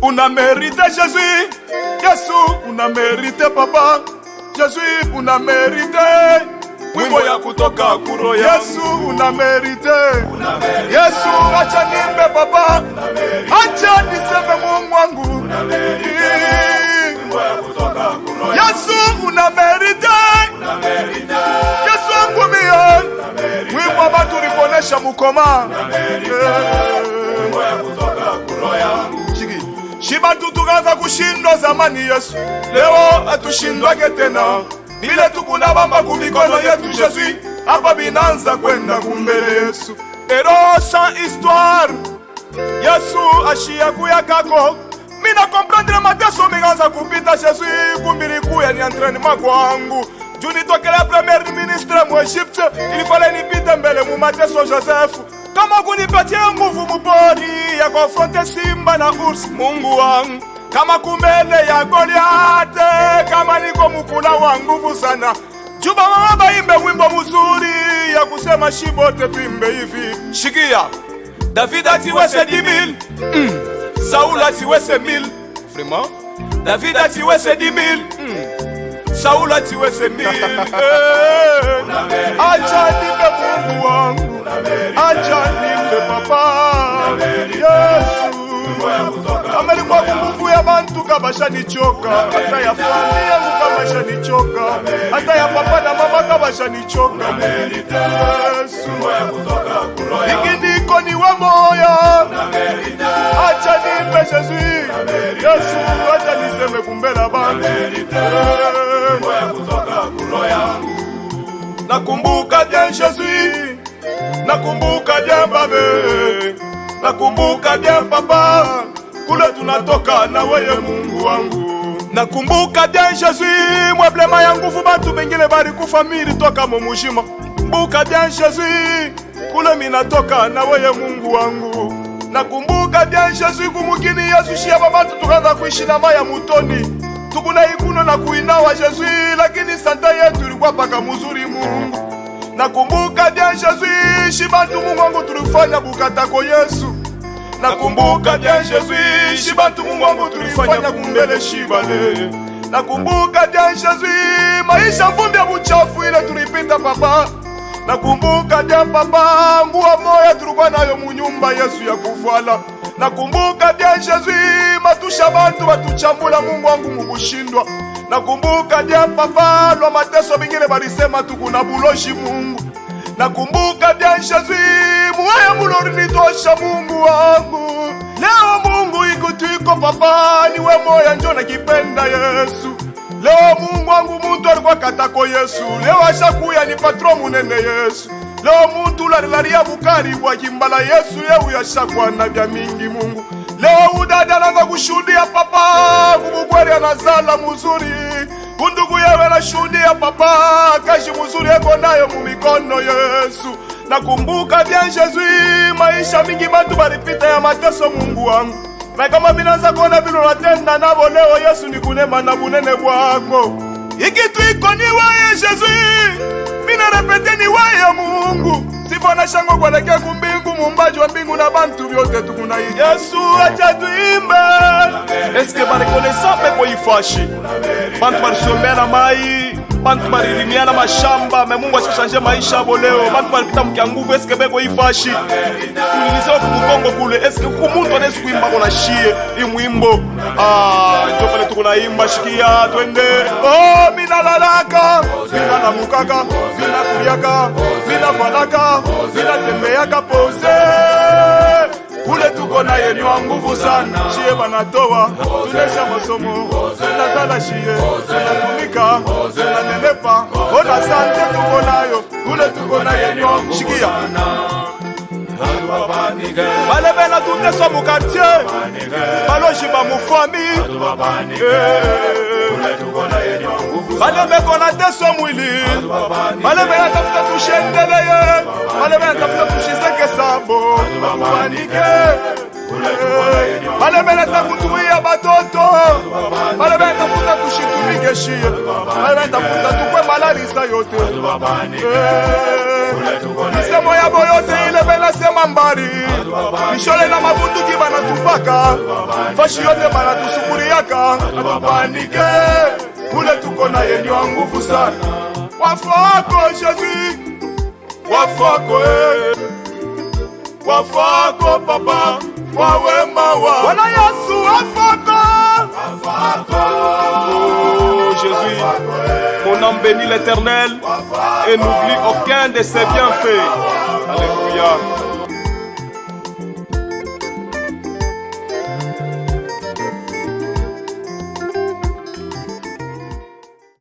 Una mérité Jésus, Yesu, una mérité papa, Jésus, una mérité. Wimbo ya kutoka kuro Yesu, una mérité. Yesu, acha nimbe papa, acha niseme Mungu wangu. Yesu, una mérité. Yesu wangu mie. Wimbo batu ulikuonesha mukoma. Shiki. Shibatu tukaanza kushindwa zamani Yesu, leo hatushindwake tena. Bile tukuna bamba kumikono yetu Jésus, hapa binanza kwenda kumbele Yesu. Héros sans histoire, Yesu ashia kuyakako. Mina comprendre mateso minganza kupita Jésus, kumbilikuya ni entraînement kwangu. Juu nitokele premier ministre mu Egypte, il fallait nipite mbele mu mateso Joseph. Kama kunipatie nguvu mupori ya confronter simba na ours, Mungu wangu. Kama kumbele ya Goliate, kama niko mukula wa nguvu sana. Juba mama baimbe wimbo mzuri ya kusema shibote tuimbe hivi. Shikia. David atiwese 10 000. Saul atiwese 1000. Vraiment? David atiwese 10 000. Saul atiwese 1000. Eh. Acha nimbe Mungu wangu. Acha nimbe papa. Yesu. Kama ilikuwa nguvu ya bantu kabashanichoka, hata ya familia yangu kabashanichoka, hata ya papa na mama kabashanichoka. Yesu, ikindiko ni wa moya, acha nimbe Jésus. Yesu, acha niseme kumbela bantu. Nakumbuka bien Jésus, nakumbuka bien babe, nakumbuka bien papa, kule tunatoka na weye Mungu wangu. Nakumbuka bien Jésus, mwablema ya nguvu batu bengine bari kufa miri toka mumushima. Mbuka bien Jésus, kule minatoka na weye Mungu wangu. Nakumbuka bien Jésus kumukini Yesu shia babatu tukaanza kuishi na maya mutoni. Tukuna ikuno na kuinawa Jésus, lakini santé yetu ilikuwa paka muzuri Mungu. Nakumbuka bien Jésus, shibantu Mungu wangu tulifanya bukatako Yesu. Nakumbuka bien Jésus, shibantu Mungu wangu tulifanya kumbele shibale. Nakumbuka bien Jésus, maisha mvumbi ya buchafu ile tulipita papa. Nakumbuka bien papa, nguo moya tulikuwa nayo munyumba Yesu ya kuvala. Nakumbuka bien Jésus, matusha bantu batuchambula Mungu wangu mukushindwa. Nakumbuka bien papa, lwa mateso bingine balisema tukuna buloshi Mungu. Nakumbuka bien Jésus, muwaya mulori nitosha Mungu wangu. Leo Mungu ikutwiko papa, niwe moya njo nakipenda Yesu. Leo Mungu wangu muntu alikuwa katako Yesu, leo ashakuya ni patron munene Yesu. Leo muntu lalilaria bukari bwa kimbala Yesu, leo yashakwa na vya mingi Mungu. Leo udada anaanza kushuhudia papa, kubukweli anazala muzuri. Undugu yewe anashuhudia papa, kazi muzuri eko nayo mumikono Yesu. Nakumbuka bien Jésus, maisha mingi bantu balipita ya mateso Mungu wangu. Na kama minaanza kuona vile unatenda nabo leo Yesu ni kunema na bunene bwako. Ikitu iko ni wewe Jésus, mina répéter ni wewe Mungu. Sifa na shangwe kuelekea kumbingu, muumbaji wa mbingu na bantu vyote tukuna Yesu, acha tuimbe. Eske bareconnaissant mpe koifashi bantu balisomea na mai, bantu balilimiana mashamba, mais Mungu asichange maisha abo leo. Bantu balipita mkia nguvu, eske beko ifashi tulinisewa kumukongo kule, eske kuku muntu anawezi kuimba kona shie imwimbo? Ah, njo pale tukunaimba, shikia twende. Oh, mina lalaka, mina lamukaka, mina kuliaka, mina valaka, mina tembeaka pose. Kule tuko na yenywa nguvu sana, shie banatoa, tunesha masomo, tunazala shie, tunatumika, tunanenepa, ona santé tuko nayo, kule tuko na yenywa. Shikia. Bale bena tuteswa mu quartier, baloji ba mu famille, bale beko na teso mwili, bale bena tafuta tushendeleye, bale bena tafuta tushizeke sabo, tubanike. Bale bena takutuia batoto, bale bena tafuta tushitumike shie, bale bena tafuta tukwe malarisa yote. Misemo yabo yote ile bena sema mbali. Mishale na mabunduki banatupaka, fashi yote banatusukuriaka, atupanike kule tuko na yenye nguvu sana. Wafako Jésus, wafako eh. Wafako papa, wawema wa Bwana Yesu wafako. Oh Jésus, mon âme bénit l'Éternel et n'oublie aucun de ses bienfaits.